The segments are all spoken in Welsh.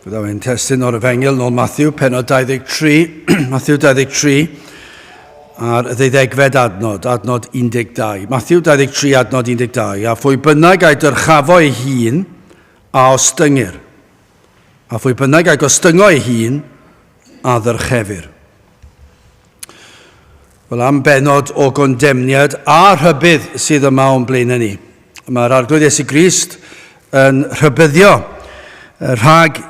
Byddaf yn testun o'r Efengyl nôl Matthew, penod 23, Matthew 23, a'r ddeuddegfed adnod, adnod 12. Matthew 23, adnod 12. A phwy bynnag a'i dyrchafo ei hun, a ostyngir. A phwy bynnag a'i gostyngo ei hun, a ddyrchefir. Wel, am benod o gondemniad a rhybudd sydd yma o'n blaenau ni. Mae'r Arglwydd Iesu Grist yn rhybuddio rhag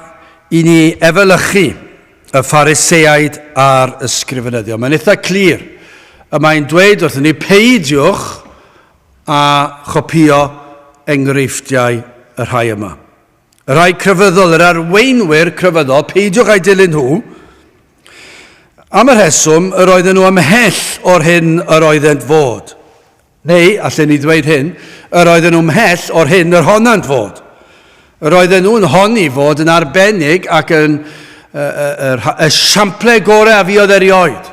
i ni efelychu y Phariseaid a'r ysgrifenyddion. Mae'n eitha clir. Y mae'n dweud wrthyn ni, peidiwch a chopïo enghreifftiau y rhai yma. Y rhai crefyddol, yr arweinwyr crefyddol, peidiwch â'i dilyn nhw. Am y rheswm, yr oedden nhw ymhell o'r hyn yr oeddent fod. Neu, allen ni ddweud hyn, yr oedden nhw ymhell o'r hyn yr honant fod. Yr oedden nhw'n honni fod yn arbennig ac yn y, y, y, y siample gorau a fuodd erioed.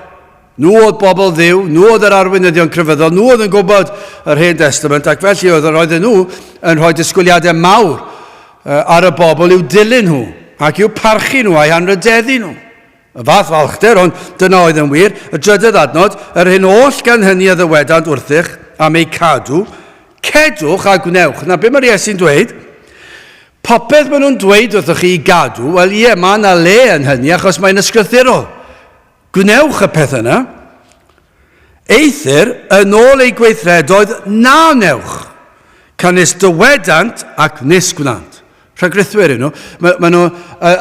Nhw oedd bobl Dduw, nhw oedd yr arweinyddion crefyddol, nhw oedd yn gwybod yr Hen Testament, ac felly oedd yr oedden nhw yn rhoi disgwyliadau mawr ar y bobl i'w dilyn nhw, ac i'w parchu nhw a'u hanrhydeddu nhw. Y fath falchder, ond dyna oedd yn wir. Y drydydd adnod, yr hyn oll gan hynny a ddywedant wrthych am eu cadw, cedwch a gwnewch. Na, be mae'r Iesu'n dweud? Popeth maen nhw'n dweud wrthych chi i gadw, wel ie, mae yna le yn hynny achos mae'n ysgrythurol. Gwnewch y peth yna. Eithr, yn ôl eu gweithredoedd, na wnewch. Canys dywedant ac nis gwnant. Rhagrithwyr yw nhw. Mae, maen nhw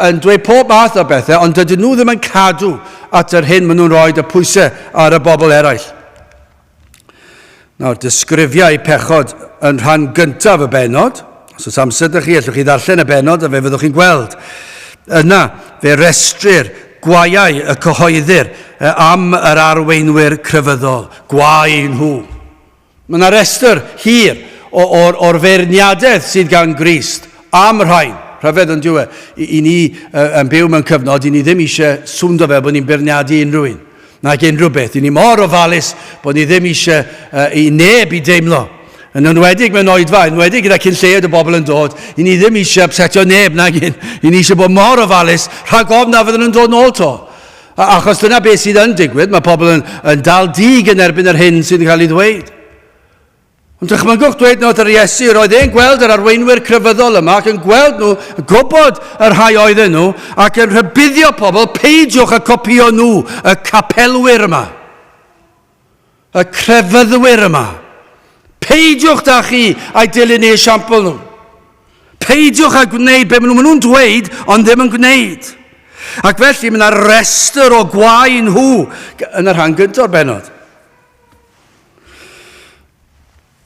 yn dweud pob math o bethau, ond dydyn nhw ddim yn cadw at yr hyn maen nhw'n rhoi y pwysau ar y bobl eraill. Nawr, disgrifiau pechod yn rhan gyntaf y bennod. Os oes amser ydych chi, allwch chi ddarllen y bennod a fe fyddwch chi'n gweld. Yna, fe restrir gwaiau y cyhoeddir am yr arweinwyr crefyddol. Gwae nhw. Mae yna restr hir o'r, or feirniadaeth sydd gan Grist am rhain. Rhyfedd yn diwe. I, i ni uh, yn byw mewn cyfnod, i ni ddim eisiau swndo fel bod ni'n beirniadu unrhyw un. Nag unrhyw beth. I ni mor ofalus bod ni ddim eisiau uh, i neb i deimlo. Yn enwedig mewn oedfa, yn enwedig gyda cyn lleied o bobl yn dod, i ni ddim eisiau upsetio neb nag un. I ni eisiau bod mor ofalus rhag ofn na fydden nhw'n dod nôl to. Achos dyna beth sydd yn digwydd, mae pobl yn, yn dal dig yn erbyn yr hyn sydd yn cael ei ddweud. Ond dychmygwch dweud na wrth yr Iesu, roedd e'n gweld yr arweinwyr crefyddol yma ac yn gweld nhw, yn gwybod y rhai oedden nhw, ac yn rhybuddio pobl, peidiwch â copïo nhw, y capelwyr yma, y crefyddwyr yma. Peidiwch da chi a'i dilyn eu esiampl nhw. Peidiwch â gwneud be maen nhw, maen nhw'n dweud, ond ddim yn gwneud. Ac felly mae yna restr o gwae nhw yn y rhan gyntaf o'r bennod.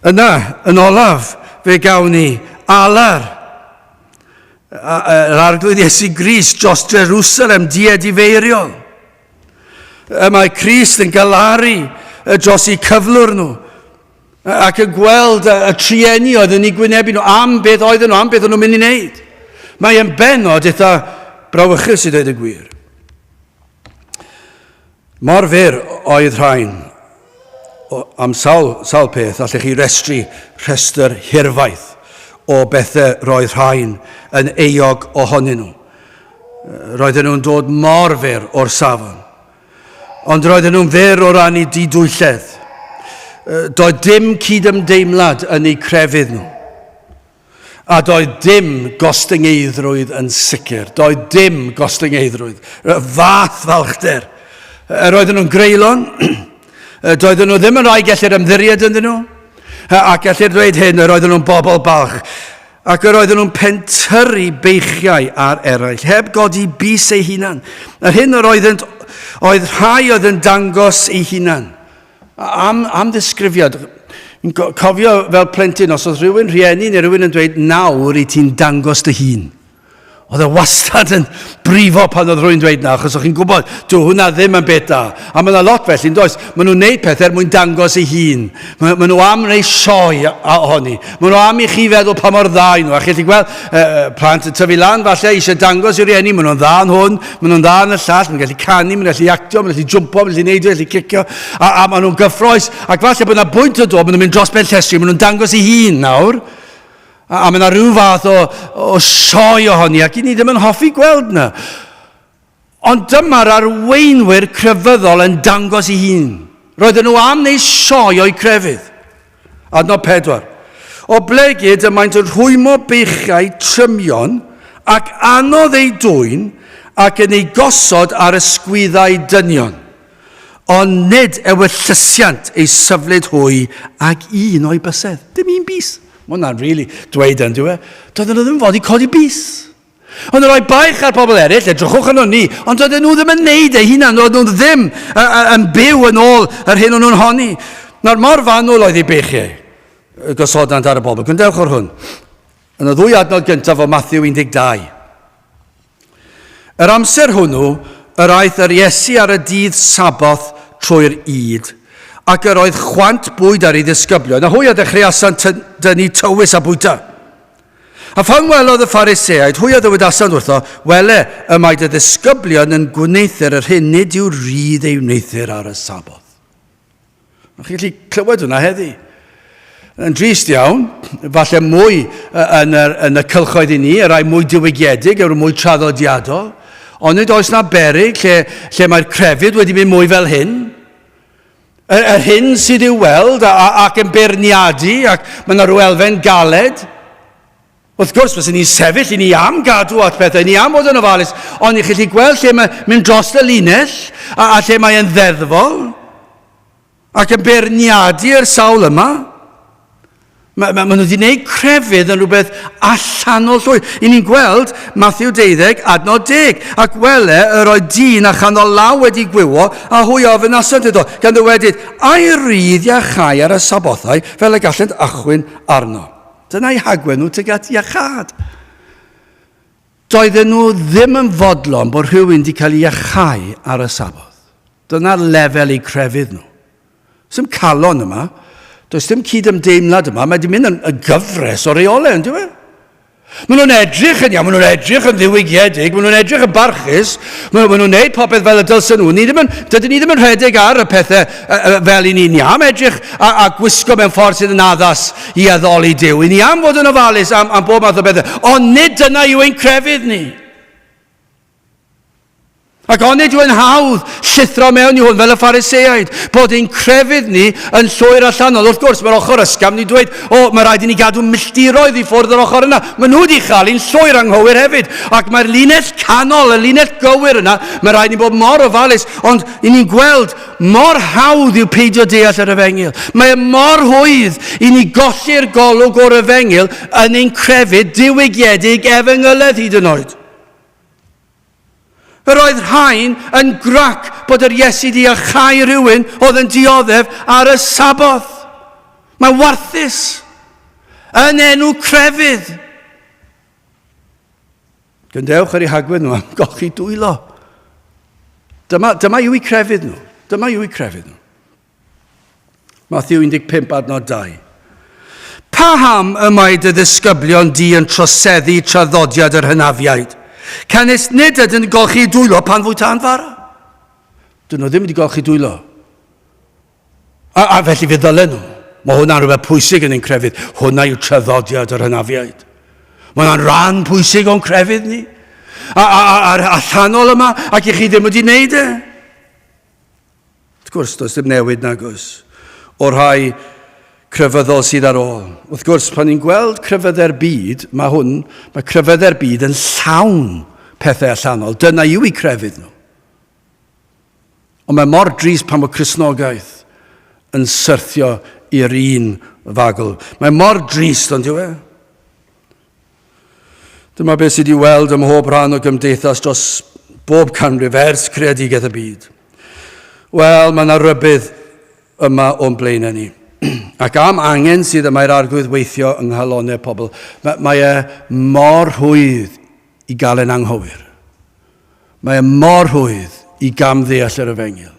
Yna, yn olaf, fe gawn ni alar yr Arglwydd Iesu Grist dros Jerusalem diedifeiriol. Y mae Crist yn galaru dros eu cyflwr nhw ac yn gweld y trueni oedd yn eu gwynebu nhw am beth oedden nhw, am beth o'n nhw'n mynd i wneud. Mae yn benod eitha brawychus i ddweud y gwir. Mor fyr oedd rhain am sawl, sawl peth, allech chi restru rhestr hirfaith o bethau roedd rhain yn euog ohonyn nhw. Roedden nhw'n dod mor fyr o'r safon. Ond roedden nhw'n fyr o ran eu didwylledd. Doedd dim cydymdeimlad yn eu crefydd nhw. A doedd dim gostyngeiddrwydd yn sicr. Doedd dim gostyngeiddrwydd. Y fath falchder. Yr oedden nhw'n greulon. Doedden nhw ddim yn rhai gellir ymddiried ynddyn nhw. Ac gellir dweud hyn, yr oedden nhw'n bobl balch. Ac yr oedden nhw'n pentyrru beichiau ar eraill, heb godi bys eu hunan. Yr hyn yr oeddent, oedd rhai oedd yn dangos eu hunan. Am, am ddisgrifiad, fi'n cofio fel plentyn, os oedd rhywun rhieni neu rhywun yn dweud, nawr i ti'n dangos dy hun. Oedd e wastad yn brifo pan oedd rhywun dweud na, achos o'ch chi'n gwybod, dw hwnna ddim yn beth da. A mae yna lot felly, yn does? Maen nhw'n neud pethau er mwyn dangos ei hun. Maen ma nhw am wneud sioe ohoni. Maen nhw am i chi feddwl pa mor dda i nhw. A chi'n gallu gweld plant yn tyfu lan, falle, eisiau dangos i rieni, maen nhw'n dda yn hwn, maen nhw'n dda yn y llall, maen nhw'n gallu canu, maen nhw'n gallu actio, maen nhw'n gallu jwmpo, maen nhw'n gallu neidio, gallu cicio, a, a maen nhw'n gyffroes. Ac falle bod yna bwynt o dod, maen nhw'n mynd dros ben llestri, maen nhw'n dangos i hun nawr. A, a mae yna rhyw fath o, o sioe ohoni, ac i ni ddim yn hoffi gweld yna. Ond dyma'r arweinwyr crefyddol yn dangos i hun. Roedden nhw am wneud sioe o'u crefydd. Adnod 4. O blegid y maent yn rhwymo beichiau trymion ac anodd eu dwyn ac yn eu gosod ar ysgwyddau dynion. Ond nid ewyllysiant eu syflyd hwy ag un o'i bysedd. Dim un bys. Mae hwnna'n really dweud yn dyw e. Doedden nhw ddim fod i codi bys. Ond yn rhoi baich ar pobl eraill, edrychwch arno ni, ond doedden nhw ddim yn neud eu hunan, doedden nhw ddim yn byw yn ôl yr hyn o'n nhw'n honni. Nawr, mor fanwl oedd eu beichiau gosodant ar y bobl. Gwrandewch ar hwn. Yn y ddwy adnod gyntaf o Matthew 12. Yr amser hwnnw, yr aeth yr Iesu ar y dydd Saboth trwy'r ŷd, ac yr oedd chwant bwyd ar ei ddisgyblion, a hwy a ddechreuasant dynnu tywys a bwyta. A phan welodd y Phariseaid, hwy a ddywedasant wrtho, Wele, y mae dy ddisgyblion yn gwneuthur yr hyn nid yw rhydd ei wneuthur ar y Saboth. Chi'n gallu clywed hwnna heddi. Yn drist iawn, falle mwy yn y, yn y cylchoedd i ni, y rhai mwy diwygiedig, y mwy traddodiadol, ond nid oes na berig lle, lle mae'r crefydd wedi mynd mwy fel hyn. Yr, yr hyn sydd i'w weld a, a, ac yn beirniadu ac mae yna rhyw elfen galed. Wrth gwrs, fyswn ni'n sefyll, i ni am gadw at pethau, ni am fod yn ofalus, ond i chi allu gweld lle mae mynd dros y linell a, a lle mae'n ddeddfol ac yn beirniadu'r sawl yma. Mae, mae, mae nhw wedi gwneud crefydd yn rhywbeth allanol llwyr. I ni'n gweld Matthew 12, adnod 10. Ac wele, yr oedd dyn a chanddo law wedi gwywo, a hwy a ofynasant iddo, gan ddywedyd, a'i rydd iachau ar y sabothau, fel y gallent achwyn arno. Dyna'i hagwedd nhw tuag at iachâd. Doedden nhw ddim yn fodlon bod rhywun wedi cael ei iachau ar y Saboth. Dyna'r lefel eu crefydd nhw. Does dim calon yma. Does dim cyd-ymdeimlad yma. Mae wedi mynd yn, yn gyfres o reolau, yn dyw e? Maen nhw'n edrych yn iawn, maen nhw'n edrych yn ddiwygiedig, maen nhw'n edrych yn barchus, maen nhw'n gwneud popeth fel y dylsen nhw. Ni ddim yn, dydyn ni ddim yn rhedeg ar y pethau fel i ni. Ni am edrych a, a gwisgo mewn ffordd sydd yn addas i addoli Duw. I ni am fod yn ofalus am, am bob math o bethau. Ond nid dyna yw ein crefydd ni. Ac onid yw'n hawdd llithro mewn i hwn fel y Phariseaid, bod ein crefydd ni yn llwyr allanol. Wrth gwrs, mae'r ochr ysgafn ni dweud, o, mae rhaid i ni gadw milltiroedd i ffwrdd o'r ochr yna. Maen nhw wedi chael un llwyr anghywir hefyd. Ac mae'r linell canol, y linell gywir yna, mae rhaid ni bod mor ofalus. Ond i ni'n gweld mor hawdd yw peidio deall yr efengyl. Mae e mor hwydd i ni golli'r golwg o'r efengyl yn ein crefydd diwygiedig efengyledd hyd yn oed. Yr oedd rhain yn grac bod yr Iesu di iachau rhywun oedd yn dioddef ar y Saboth. Mae'n warthus. Yn enw crefydd. Gyndewch ar eu hagwedd nhw am golchi dwylo. Dyma, dyma yw eu crefydd nhw. Dyma yw eu crefydd nhw. Matthew 15 adnod 2. Paham y mae dy ddisgyblion di yn troseddu traddodiad yr hynafiaid? Canys nid ydyn yn golchi dwylo pan fwytâ'n fara. Dyn nhw ddim wedi golchi dwylo. A, a felly fe ddylen nhw. Mae hwnna'n rhywbeth pwysig yn ein crefydd. Hwnna yw traddodiad yr hynafiaid. Mae hwnna'n rhan pwysig o'n crefydd ni. A, a, a, a'r allanol yma, ac i chi ddim wedi wneud e. Wrth gwrs, does dim newid nag oes o'r rhai crefyddol sydd ar ôl. Wrth gwrs, pan ni'n gweld crefyddau'r byd, mae hwn, mae crefyddau'r byd yn llawn pethau allanol. Dyna yw eu crefydd nhw. Ond mae mor drist pan mae Cristnogaeth yn syrthio i'r un fagl. Mae mor drist, ond yw e? Dyma beth sydd i'w weld ym mhob rhan o gymdeithas dros bob canrif ers creadigaeth y byd. Wel, mae yna rybudd yma o'n blaenau ni. Ac am angen sydd yma i'r arglwydd weithio yng nghalonau pobl. Mae, mae e mor rhwydd i gael e'n anghywir. Mae e mor rhwydd i gamddeall yr efengyl.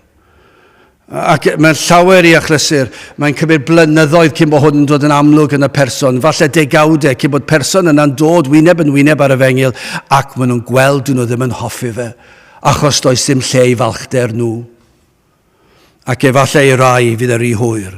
Ac mae'n llawer i achlysur, mae'n cymryd blynyddoedd cyn bod hwn yn dod yn amlwg yn y person, falle degawdau cyn bod person yna'n dod wyneb yn wyneb ar efengyl ac maen nhw'n gweld dyn nhw ddim yn hoffi fe, achos does dim lle i falchder nhw. Ac efallai i rai fydd e rhy hwyr.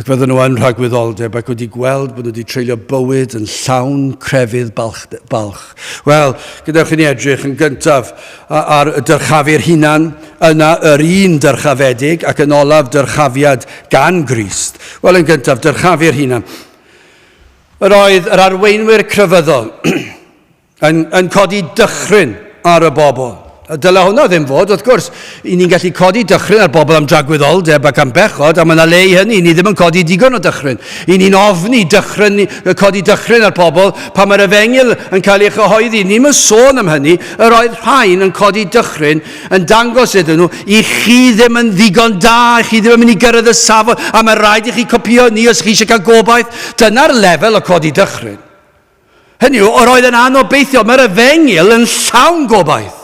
Ac fydden nhw yn rhagwyddoldeb ac wedi gweld bod nhw wedi treulio bywyd yn llawn crefydd balch. balch. Wel, gadewch i ni edrych yn gyntaf ar y dyrchafu'r hunan, yna yr un dyrchafedig ac yn olaf dyrchafiad gan Grist. Wel, yn gyntaf, dyrchafu'r hunan. Yr oedd yr arweinwyr crefyddol yn, yn codi dychryn ar y bobl. A dyle hwnna ddim fod, wrth gwrs, i ni'n gallu codi dychryn ar bobl am dragwyddoldeb ac am bechod, a mae yna le i hynny, ni ddim yn codi digon o dychryn. I ni'n ofni dychryn, codi dychryn ar pobl pan mae'r efengyl yn cael ei chyhoeddi. Ni'n mynd sôn am hynny, yr oedd rhain yn codi dychryn yn dangos iddyn nhw, i chi ddim yn ddigon da, i chi ddim yn mynd i gyrraedd y safon, a mae rhaid i chi copio ni os chi eisiau cael gobaith. Dyna'r lefel o codi dychryn. Hynny yw, yr oedd yn anobeithiol. Mae'r efengyl yn llawn gobaith.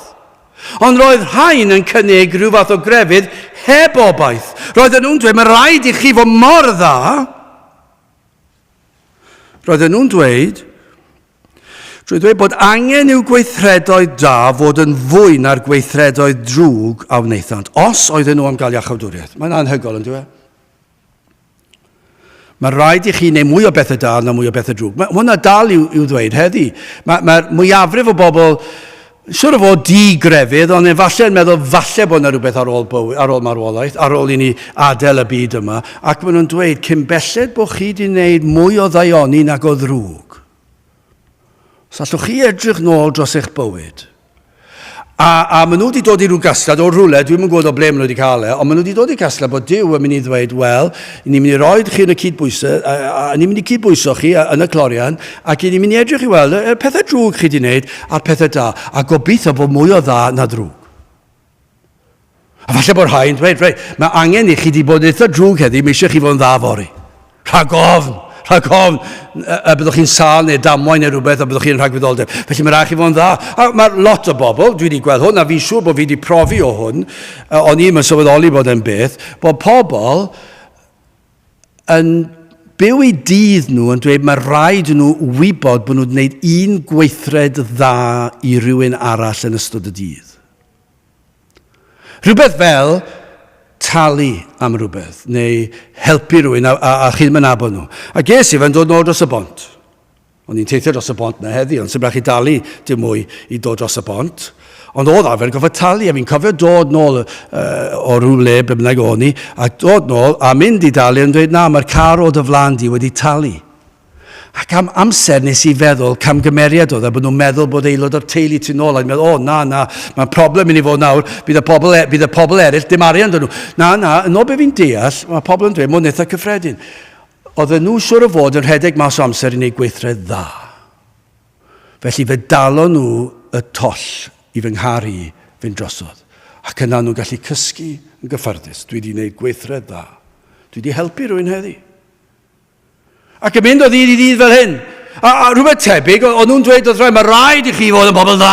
Ond roedd rhain yn cynnig rhyw fath o grefydd heb obaith. Roedden nhw'n dweud, mae rhaid i chi fod mor dda. Roedden nhw'n dweud, drwy ddweud bod angen i'w gweithredoedd da fod yn fwy na'r gweithredoedd drwg a wnaethant, os oedden nhw am gael iachawdwriaeth. Mae'n anhygoel, yn dweud? Mae rhaid i chi wneud mwy o bethau da na mwy o bethau drwg. Mae hwnna dal i'w, i'w ddweud heddi. Mae'r mae mwyafrif o bobl, siwr o fod di-grefydd, ond efallai yn meddwl falle bod yna rhywbeth ar ôl, bywyd, ar ôl marwolaeth, ar ôl i ni adael y byd yma, ac maen nhw'n dweud, cyn belled bod chi wedi gwneud mwy o ddaioni nag o ddrwg. Os allwch chi edrych nôl dros eich bywyd, a, a maen nhw wedi dod i rhyw gasgliad o rhywle, dwi'm yn gwybod o ble maen nhw wedi cael e, ond maen nhw wedi dod i gasgliad bod Duw yn mynd i ddweud, wel, ni'n mynd i roi chi yn y cydbwyso, a, a, a ni'n mynd i cydbwyso chi yn y clorian, ac ni'n mynd i edrych i weld y pethau drwg chi wedi wneud a'r pethau da, a gobeithio bod mwy o dda na drwg. A falle bod rhai yn dweud, reit, mae angen i chi di bod eitha drwg heddi, mae eisiau chi fod yn dda fory. Rhag ofn, rhag ofn, y byddwch chi'n sâl neu damwain neu rhywbeth a byddwch chi'n rhagfyddoldeb. Felly mae rhaid chi fod yn dda. A mae lot o bobl, dwi wedi gweld hwn, a fi'n siŵr bod fi wedi profi o hwn, o'n i'n sylweddoli bod e'n beth, bod pobl yn byw eu dydd nhw yn dweud mae rhaid nhw wybod bod nhw'n gwneud un gweithred dda i rywun arall yn ystod y dydd. Rhywbeth fel talu am rhywbeth, neu helpu rhywun a, a, a chi ddim yn nabod nhw. A ges i fe'n dod nôl dros y bont. O'n i'n teithio dros y bont na heddi, ond sy'n rhaid chi dalu dim mwy i dod dros y bont. Ond oedd arfer gofod talu, a fi'n cofio dod nôl uh, o rhyw le, be bynnag o'n i, a dod nôl a mynd i dalu yn dweud, na, mae'r car o dy flaen di wedi talu. Ac am amser nes i feddwl camgymeriad oedd e, bod nhw'n meddwl bod aelod o'r teulu tu nôl, a ni'n meddwl, o na, na, mae'n problem mynd i fod nawr, bydd y pobl, e, bydd y pobl eraill, dim arian dyn nhw. Na, na, yn ôl be fi'n deall, mae pobl yn dweud, mae'n eitha cyffredin. Oedden nhw siwr o fod yn rhedeg mas o amser i wneud gweithred dda. Felly fe dalon nhw y toll i fy nghar i fynd drosodd. Ac yna nhw'n gallu cysgu yn gyffyrddus. Dwi wedi gwneud gweithred dda. Dwi wedi helpu rhywun heddi. Ac yn mynd o ddydd i ddydd fel hyn. A, a rhywbeth tebyg, o'n nhw'n dweud wrth rai, mae rhaid i chi fod yn bobl dda,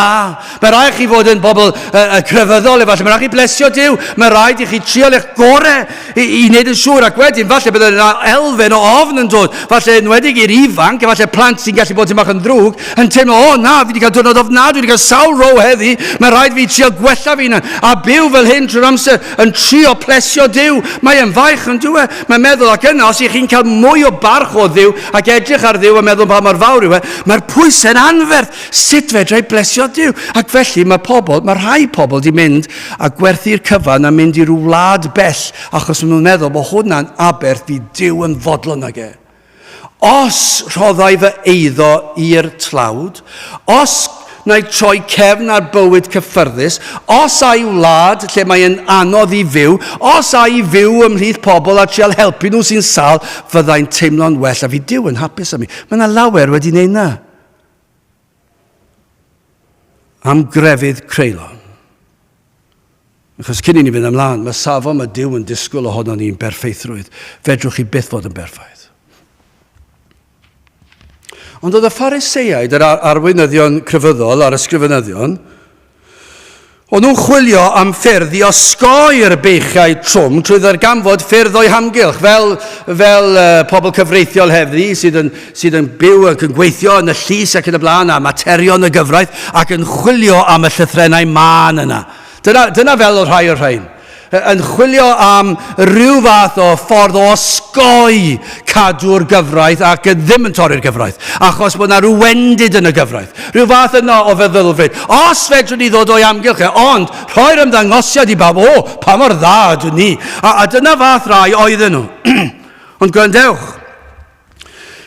mae rhaid i chi fod yn bobl uh, crefyddol, efallai, mae rhaid i chi blesio Duw, mae rhaid i chi trial eich gorau i, i wneud yn siŵr, ac wedyn, falle bydd yna elfen o ofn yn dod, falle enwedig i'r ifanc, efallai plant sy'n gallu bod yn bach yn ddrwg, yn teimlo, o na, fi wedi cael diwrnod ofnadwy, dwi wedi cael sawl row heddi, mae rhaid fi trial gwella fi hunan, a byw fel hyn trwy'r amser, yn trio plesio Duw. Mae e'n faich yn dyw e? Mae'n meddwl, ac yna, os ych chi'n cael mwy o barch o Dduw ac edrych ar Dduw a meddwl pa mor fawr yw e, mae'r pwysau'n anferth. Sut fedra i blesio Duw? Ac felly mae pobl, mae rhai pobl di mynd a gwerthu'r cyfan a mynd i rhyw wlad bell achos maen nhw'n meddwl bod hwnna'n aberth fydd Duw yn fodlon ag e. Os rhoddai fy eiddo i'r tlawd, os wna i troi cefn ar bywyd cyffyrddus, os a i wlad lle mae'n anodd i fyw, os a i fyw ymhlith pobl a trial helpu nhw sy'n sâl, fyddai'n teimlo'n well a fi Duw yn hapus â mi. Mae yna lawer wedi wneud na. Am grefydd creulon. Achos cyn i ni fynd ymlaen, mae safon mae Duw yn disgwyl ohono ni'n berffeithrwydd. Fedrwch chi byth fod yn berffaith. Ond oedd y Phariseaid, yr arweinyddion crefyddol a'r ysgrifenyddion, o'n nhw'n chwilio am ffyrdd i osgoi'r beichiau trwm trwy ddarganfod ffyrdd o'i hamgylch, fel, fel uh, pobl cyfreithiol heddi sydd yn, sydd yn byw ac yn gweithio yn y llys ac yn y blaen a materion y gyfraith ac yn chwilio am y llythrennau mân yna. Dyna, dyna fel oedd rhai o'r rhain. Yn chwilio am ryw fath o ffordd o osgoi cadw'r gyfraith ac yn ddim yn torri'r gyfraith, achos bod yna rhyw wendid yn y gyfraith. Rhyw fath yno o feddylfryd. Os fedrwn ni ddod o'i amgylch e, ond rhoi'r ymddangosiad i bawb, o, pa mor dda ydyn ni. A, a dyna fath rai oedden nhw. ond gwrandewch,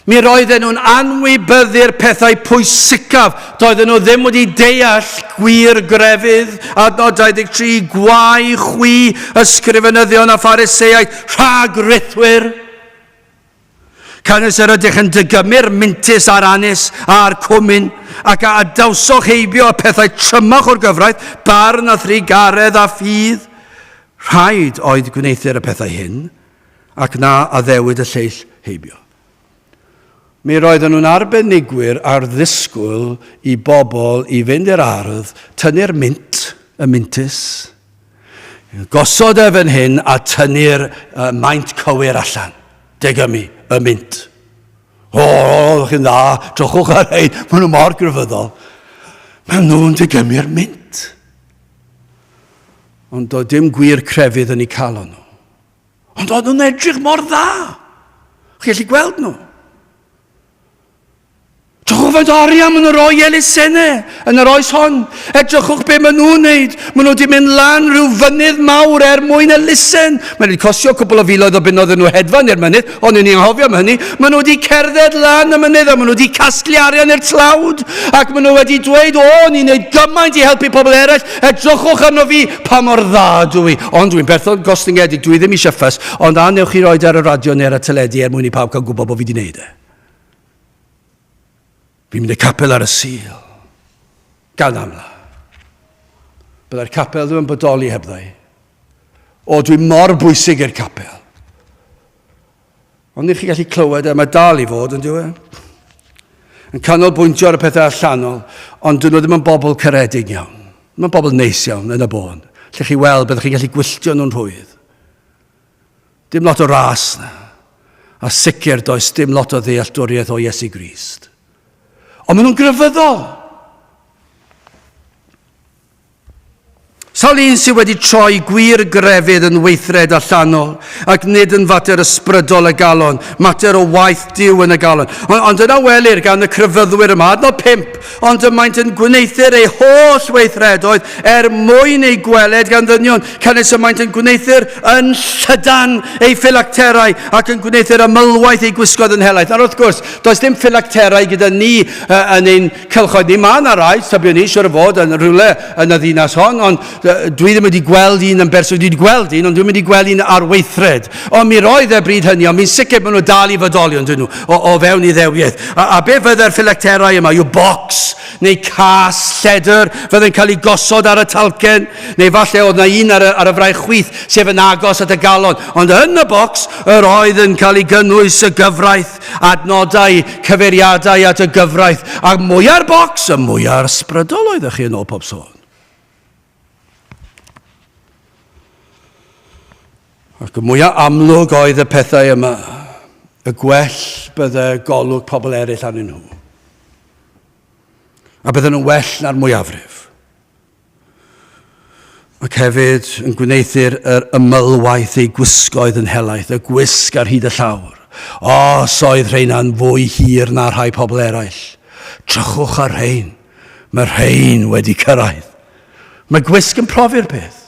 Mi roedden nhw'n anwybyddu'r pethau pwysicaf. Doedden nhw ddim wedi deall gwir grefydd. Adnod 23, gwae chwi, ysgrifenyddion a phariseaid, rhag rithwyr. Canys yr ydych yn dygymu'r mintys a'r anus a'r cwmin, ac a adawsoch heibio y pethau trymach o'r gyfraith, barn a thrugaredd a ffydd. Rhaid oedd gwneuthur y pethau hyn, ac na addewid y lleill heibio. Mi roedden nhw'n arbenigwyr ar ddisgwyl i bobl i fynd i'r ardd, tynnu'r mint, y mintys, gosod e fan hyn a tynnu'r uh, maint cywir allan. Degymu, y mint. O, oh, chi'n dda, drychwch ar hein, maen nhw mor grefyddol. Maen nhw'n degymu'r mint. Ond doedd dim gwir crefydd yn eu calon nhw. Ond oedd nhw'n edrych mor dda. Chi gallu gweld nhw. Drychwch faint o arian maen nhw'n rhoi elusennau yn yr oes hon. Edrychwch be maen nhw'n wneud. Maen nhw wedi mynd lan rhyw fynydd mawr er mwyn elusen. Mae wedi costio cwbl o filoedd o bunnoedd yn nhw hedfan i'r mynydd, ond ni'n anghofio am hynny. Maen nhw wedi cerdded lan y mynydd a maen nhw wedi casglu arian i'r tlawd. Ac maen nhw wedi dweud, o, ni'n gwneud gymaint i helpu pobl eraill. Edrychwch arno fi, pa mor dda dw i. Ond dwi'n berthon gostyngedig, dwi ddim eisiau ffys, ond a newch chi roed ar y radio neu ar y teledu er mwyn i pawb cael gwybod bod fi wedi gwneud e. Fi'n mynd i'r capel ar y Sul. Gan amla. Byddai'r capel ddim yn bodoli hebddau. O, dwi mor bwysig i'r capel. Ond i chi gallu clywed e, mae dal i fod, yn dyw e? Yn canolbwyntio ar y pethau allanol, ond dyn nhw ddim yn bobl caredig iawn. Mae'n bobl neis iawn yn y bôn. Lle chi weld, byddwch chi'n gallu gwylltio nhw'n rhwydd. Dim lot o ras na. A sicr does dim lot o ddealltwriaeth o Iesu Grist. Ond maen nhw'n grefyddol. Sawl un sydd wedi troi gwir grefydd yn weithred allanol, ac nid yn fater ysbrydol y galon, mater o waith Duw yn y galon. Ond, ond dyna welir gan y crefyddwyr yma, adnod 5, ond y maent yn gwneuthur eu holl weithredoedd er mwyn eu gweled gan ddynion, canys y maent yn gwneuthur yn llydan eu ffilacterau ac yn gwneuthur ymylwaith eu gwisgoedd yn helaeth. Nawr wrth gwrs, does dim ffilacterau gyda ni uh, yn ein Cylchoedd ni, mae yna rai, tybiwn i, siwr o fod, yn rhywle yn y ddinas hon, ond dwi ddim wedi gweld un yn berson, dwi wedi gweld un, ond dwi'n wedi gweld un ar weithred. Ond mi roedd e bryd hynny, ond mi'n sicr bod nhw dal i fodoli, ond nhw, o, o fewn i ddewiaeth. A, a be fydde'r ffilacterau yma? Yw bocs neu cas lledr fydde'n cael ei gosod ar y talcen, neu falle oedd na un ar y, ar y fraich chwith, sef yn agos at y galon. Ond yn y bocs, yr oedd yn cael ei gynnwys y gyfraith Adnodau, cyfeiriadau at y gyfraith, a mwya'r bocs, y mwya'r ysbrydol oeddech chi yn ôl pob sôn. Ac y mwyaf amlwg oedd y pethau yma, y gwell bydde golwg pobl eraill arnyn nhw. A bydden nhw'n well na'r mwyafrif. Ac hefyd yn gwneuthur yr ymylwaith eu gwisgoedd yn helaeth, y gwisg ar hyd y llawr. Os oedd rheina'n fwy hir na rhai pobl eraill, trychwch ar rhein, mae rhein wedi cyrraedd. Mae gwisg yn profi'r peth.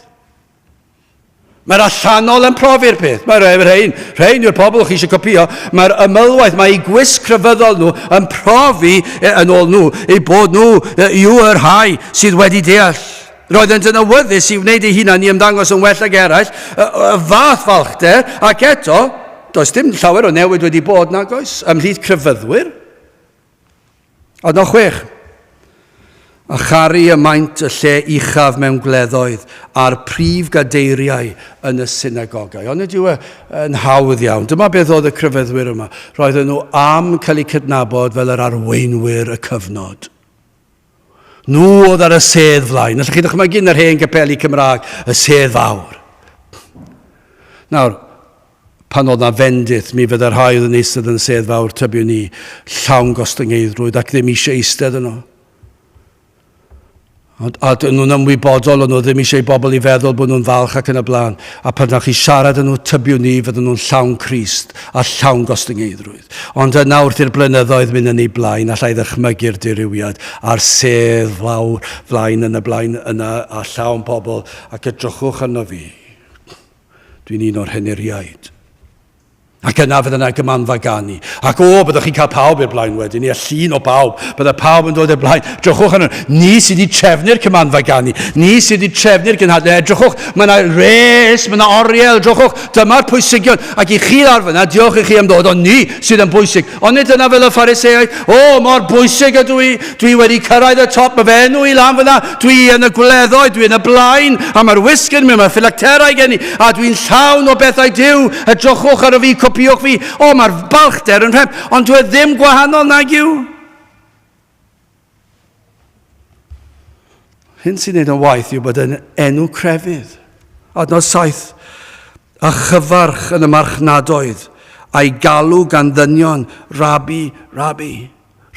Mae'r allanol yn profi'r peth. Mae'r rhain, rhain yw'r pobl chi eisiau copio. Mae'r ymylwaith, mae eu gwisg crefyddol nhw yn profi e, yn ôl nhw, eu bod nhw e, yw yr rhai sydd wedi deall. Roeddent yn awyddus i wneud eu hunain i ymddangos yn well ag eraill, y, y fath falchder, ac eto, does dim llawer o newid wedi bod nag oes, ymhlith crefyddwyr. Adnod 6. A charu y maint y lle uchaf mewn gwleddoedd a'r prif gadeiriau yn y synagogau. Ond nid yw e yn hawdd iawn. Dyma beth oedd y crefyddwyr yma. Roedden nhw am cael eu cydnabod fel yr arweinwyr y cyfnod. Nhw oedd ar y sedd flaen. Allwch chi ddychmygu yn yr hen gapeli Cymraeg, y sedd fawr. Nawr, Pan oedd 'na fendith, mi fydde'r rhai oedd yn eistedd yn y sedd fawr, tybiwn i, llawn gostyngeiddrwydd ac ddim eisiau eistedd yno. Ond, a dyn nhw'n ymwybodol, o'n nhw ddim eisiau i bobl i feddwl bod nhw'n falch ac yn y blaen. A pan ydych chi siarad â nhw, tybiwn ni, fydden nhw'n llawn Crist a llawn gostyngeiddrwydd. Ond yna wrth i'r blynyddoedd mynd yn ei blaen, allai ddychmygu'r dirywiad a'r sedd fawr flaen yn y blaen yna a llawn pobl ac edrychwch arno fi. Dwi'n un o'r henuriaid. Ac yna fydda yna gymanfa ganu. Ac o, byddwch chi'n cael pawb i'r blaen wedyn, ia, llun o bawb. Bydda pawb yn dod i'r blaen. Drychwch arno. Ni sydd wedi trefnu'r cymanfa ganu. Ni sydd wedi trefnu'r gynhadledd. Edrychwch, mae yna res, mae yna oriel, drychwch, dyma'r pwysigion. Ac i chi lawr fyna, diolch i chi am ddod, ond ni sydd yn bwysig. Ond nid dyna fel y Phariseaid, o, mor bwysig ydw i, dwi wedi cyrraedd y top, mae fy enw i lan fyna, dwi yn y gwleddoedd, dwi yn y blaen, a mae'r wisg yn mynd, mae'r ffilacterau gen i, a dwi'n llawn o bethau Duw, edrychwch ar y fi, copiwch fi, o, mae'r balchder yn rhemp, ond dwi e ddim gwahanol nag yw. Hyn sy'n neud yn waith yw bod yn enw crefydd. Adnod 7. A chyfarch yn y marchnadoedd, a'i galw gan ddynion, Rabi, Rabi.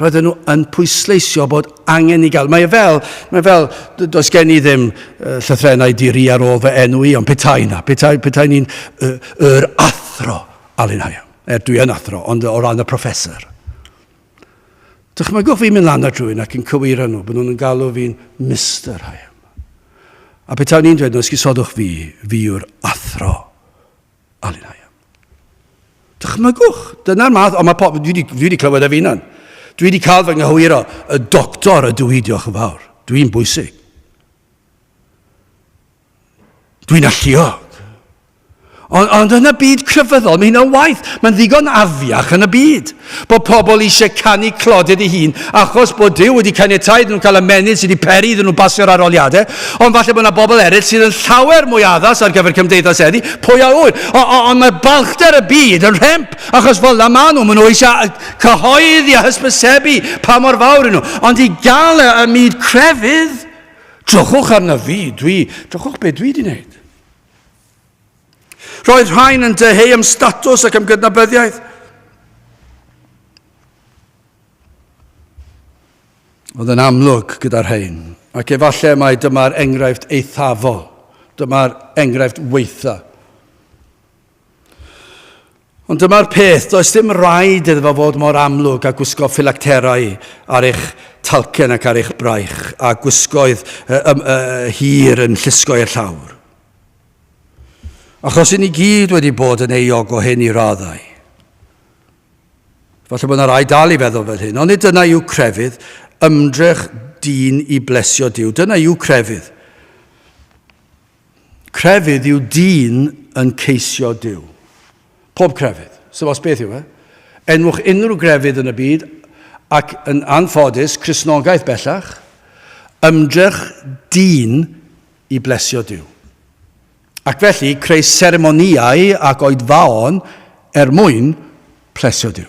Roedden nhw yn pwysleisio bod angen i gael. Mae e fel, mae e fel, does gen i ddim llythrennau diri ar ôl fy enw i, ond petai na, petai, petai ni'n yr athro Alun Hayam. Er dwi yn athro, ond o ran y professor. Dychmygwch fi'n mynd lan at rhywun ac yn cywiro nhw, bod nhw'n galw fi'n Mr Hayam. A petai ni'n dweud, no, esgusodwch fi, fi yw'r athro Alun Hayam. Dychmygwch, dyna'r math, ond mae pob, dwi wedi, dwi wedi clywed e fi hunan. Dwi wedi cael fy nghywiro, y doctor ydw i, diolch yn fawr. Dwi'n bwysig. Dwi'n alluog. Ond, ond yn y byd crefyddol, mae hynna'n waith. Mae'n ddigon afiach yn y byd. Bod pobl eisiau canu clodyd ei hun achos bod Duw wedi caniatáu iddyn nhw cael ymennydd sydd wedi peri iddyn nhw basio'r arholiadau, ond falle bod yna bobl eraill sydd yn llawer mwy addas ar gyfer cymdeithas heddi, pwy a ŵyr. Ond mae balchder y byd yn rhemp, achos fel na maen nhw, maen nhw eisiau cyhoeddi a hysbysebu pa mor fawr ydyn nhw. Ond i gael y myd crefydd, drychwch arno fi, dwi, drychwch be dwi wedi wneud. Roedd rhain yn dyheu am statws ac am gydnabyddiaeth. Oedd yn amlwg gyda'r rhain, ac efallai mai dyma'r enghraifft eithafol, dyma'r enghraifft weitha. Ond dyma'r peth, does dim rhaid iddo fo fod mor amlwg a gwisgo ffilacterau ar eich talcen ac ar eich braich, a gwisgoedd hir yn llusgo i'r llawr. Achos i ni gyd wedi bod yn euog o hyn i raddau. Falle bod yna rai dal i feddwl fel hyn, ond nid dyna yw crefydd, ymdrech dyn i blesio Duw. Dyna yw crefydd. Crefydd yw dyn yn ceisio Duw. Pob crefydd. So os beth yw e? Enwch unrhyw grefydd yn y byd, ac yn anffodus, Cristnogaeth bellach, ymdrech dyn i blesio Duw. Ac felly, creu seremonïau ac oedfaon er mwyn plesio Duw.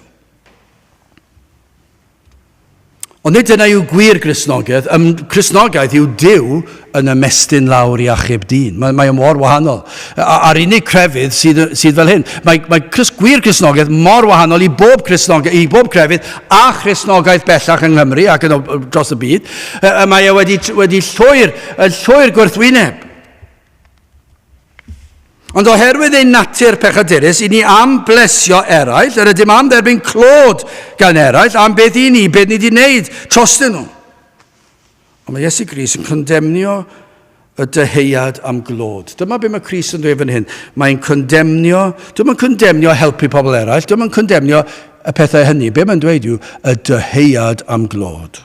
Ond nid dyna yw gwir Gristnogaeth. Ym, Cristnogaeth yw Duw yn ymestyn lawr i achub dyn. Mae, mae o mor wahanol. A'r unig crefydd sydd, sydd fel hyn. Mae, mae Chris, gwir Cristnogaeth mor wahanol i bob, Cristnogaeth, i bob crefydd a Christnogaeth bellach yng Nghymru ac yn, dros y byd. Mae e wedi, wedi llwyr, llwyr gwrthwyneb. Ond oherwydd ein natur pechadurus, i ni am blesio eraill, yr ydym am dderbyn clod gan eraill am beth i ni, beth ni wedi wneud trostyn nhw. Ond mae Iesu Grist yn condemnio y dyheuad am glod. Dyma beth mae Crist yn dweud fan hyn. Mae'n condemnio, dwi'n yn condemnio helpu pobl eraill, dwi'n yn condemnio y pethau hynny. Be mae'n dweud yw y dyheuad am glod.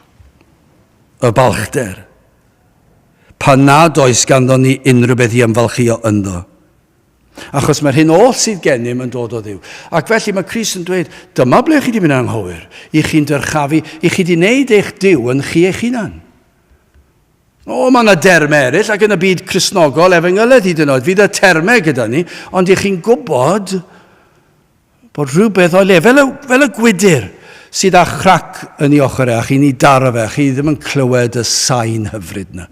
Y balchder. Pan nad oes ganddon ni unrhyw beth i ymfalchïo ynddo. Achos mae'r hyn oll sydd gennym yn dod o Dduw. Ac felly mae Crist yn dweud, dyma ble chi wedi mynd anghywir. I chi'n dyrchafu, i chi wedi wneud eich Duw yn chi eich hunan. O, mae yna dermau eraill, ac yn y byd Cristnogol, efengyledd hyd yn oed, fydd y termau gyda ni, ond i chi'n gwybod Bod rhywbeth o'i le, fel y, fel y gwydr sydd â chrac yn ei ochr e, a chi'n ei daro fe, a chi ddim yn clywed y sain hyfryd na.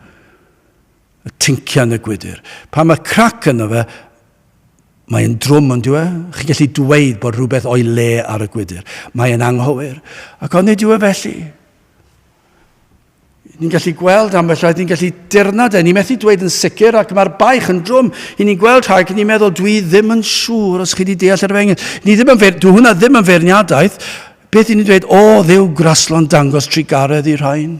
Y tincian y gwydr. Pan mae crac yno fe, mae'n drwm yn dyw e. Chi'n gallu dweud bod rhywbeth o'i le ar y gwydr. Mae'n anghywir. Ac onid yw e felly? Ni'n gallu gweld ambell waith, ni'n gallu dirnad e, ni'n methu dweud yn sicr ac mae'r baich yn drwm. I ni'n gweld rhai ac ni'n meddwl, dwi ddim yn siŵr os chi wedi deall yr efengyl. Ni ddim yn fer, dwi hwnna ddim yn feirniadaeth. Beth i ni'n dweud, o Dduw graslon dangos trugaredd i rhain.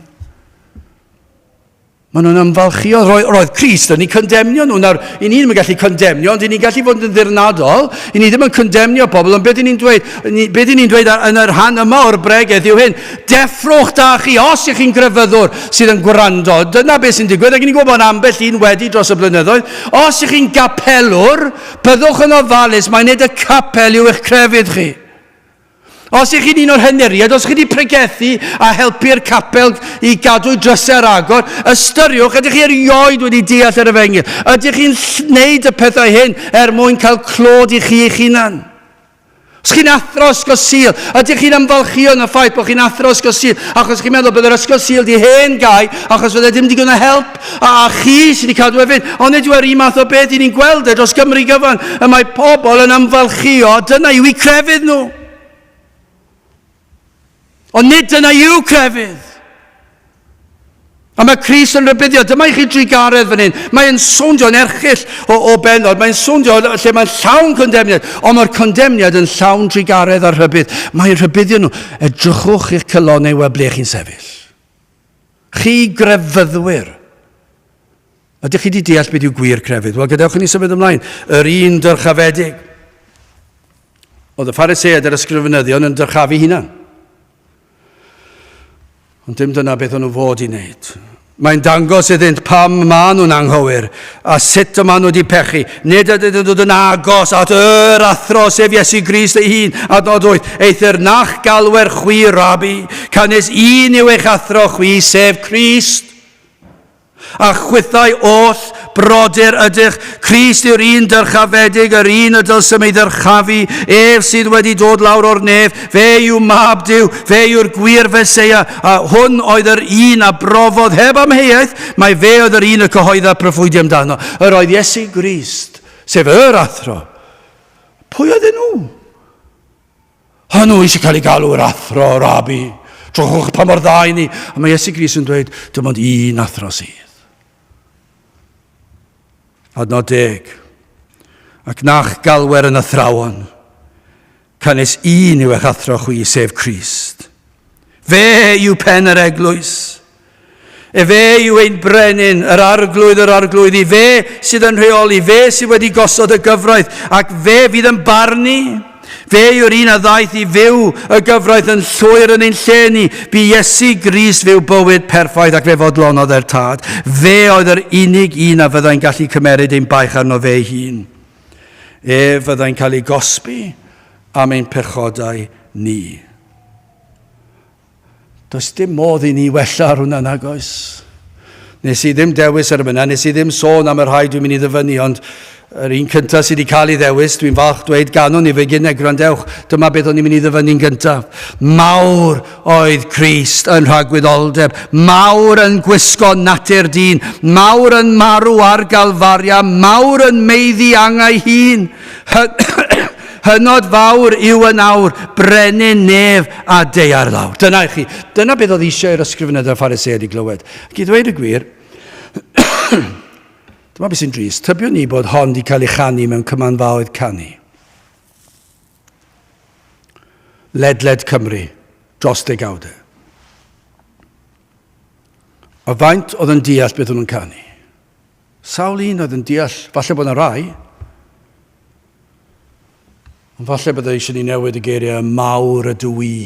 Maen nhw'n ymfalchio. Roedd, roedd Crist yn eu condemnio nhw. Nawr, i ni ddim yn gallu condemnio, ond i ni'n gallu fod yn ddirnadol. I ni ddim yn condemnio pobl, ond beth i ni'n dweud, beth i ni'n dweud yn y rhan yma o'r bregeth yw hyn. Deffrwch da chi, os ych chi'n grefyddwr sydd yn gwrando. Dyna beth sy'n digwydd, ac i ni'n gwybod bod ambell un wedi dros y blynyddoedd. Os ych chi'n gapelwr, byddwch yn ofalus, mae nid y capel yw eich crefydd chi. Os ych chi'n un o'r henuriaid, os ych chi wedi pregethu a helpu'r capel i gadw'i drysau ar agor, ystyriwch, ydych chi erioed wedi deall yr efengyl? Ydych chi'n gwneud y pethau hyn er mwyn cael clod i chi eich hunan? Os chi'n athro ysgol Sul, ydych chi'n ymfalchïo yn y ffaith bod chi'n athro ysgol Sul achos chi'n meddwl bydd yr ysgol Sul di hen gau achos fydde dim digon o help a, a chi sydd wedi cadw e fynd. Ond nid yw e'r un math o beth i ni'n gweld e dros Gymru gyfan. Y mae pobl yn ymfalchïo, dyna yw eu crefydd nhw. Ond nid dyna yw crefydd. A mae Crist yn rhybuddio, dyma i chi drugaredd fan hyn. Mae'n swnio'n erchyll o, o bennod, mae'n swnio lle mae'n llawn condemniad, ond mae'r condemniad yn llawn drugaredd a rhybudd. Mae'n rhybuddio nhw, edrychwch i'ch calonnau weld ble chi'n sefyll. Chi grefyddwyr, ydych chi wedi deall beth yw gwir crefydd? Wel, gadewch i ni symud ymlaen. Yr un dyrchafedig. Oedd y Phariseaid a'r ysgrifenyddion yn dyrchafu hunan. Ond dim dyna beth o'n nhw fod i wneud. Mae'n dangos iddynt pam maen nhw'n anghywir a sut y maen nhw wedi pechu. Nid ydyn nhw'n dod yn agos at yr athro, sef Iesu Grist ei hun, adnod 8. Eithr nach galwer chwi rabi, canys un yw eich athro chwi, sef Crist. A chwithau oll, brodyr ydych, Crist yw'r un dyrchafedig, yr un y dylsem ei ddyrchafu, ef sydd wedi dod lawr o'r nef, fe yw mab Duw, fe yw'r gwir Feseia, a hwn oedd yr un a brofodd heb amheuaeth, mai fe oedd yr un y cyhoedda proffwydi amdano. Yr oedd Iesu Grist, sef yr athro. Pwy oedden nhw? A nhw eisiau cael ei galw yr athro, yr abi. Drychwch pa mor dda i ni. A mae Iesu Grist yn dweud, dim ond un athro sydd. Adnod deg. Ac nach galwer yn athrawon, canys un yw eich athro chwi, sef Crist. Fe yw pen yr eglwys. Efe yw ein brenin, yr arglwydd yr arglwyddi, fe sydd yn rheoli, fe sydd wedi gosod y gyfraith, ac fe fydd yn barnu. Fe yw'r un a ddaeth i fyw y gyfraith yn llwyr yn ein lle ni. Bu Iesu Grist fyw bywyd perffaith ac fe fodlonodd e'r Tad. Fe oedd yr unig un a fyddai'n gallu cymeryd ein baich arno fe ei hun. Ef fyddai'n cael ei gosbi am ein pechodau ni. Does dim modd i ni wella ar hwnna, nag oes? Nes i ddim dewis ar yna, nes i ddim sôn am y rhai dwi'n mynd i ddyfynnu, ond yr un cyntaf sydd wedi cael ei ddewis, dwi'n falch dweud ganwn i fe gynnau, gwrandewch, dyma beth o'n i'n mynd i ddyfynnu'n gyntaf. Mawr oedd Crist yn rhagwyddoldeb, mawr yn gwisgo natur dyn, mawr yn marw ar Galfaria, mawr yn meiddi angau hun. Hynod fawr yw yn awr, brenin nef a daear lawr. Dyna i chi. Dyna beth oedd eisiau i'r ysgrifenyddion a'r Phariseaid i glywed. Ac i ddweud y gwir, dyma beth sy'n drist. Tybiwn ni bod hon wedi cael ei chanu mewn cymanfaoedd canu. Ledled Cymru dros degawdau. A faint oedd yn deall beth o'n nhw'n canu? Sawl un oedd yn deall, falle bod yna rai, Ond falle byddai eisiau ni newid y geiriau mawr ydw i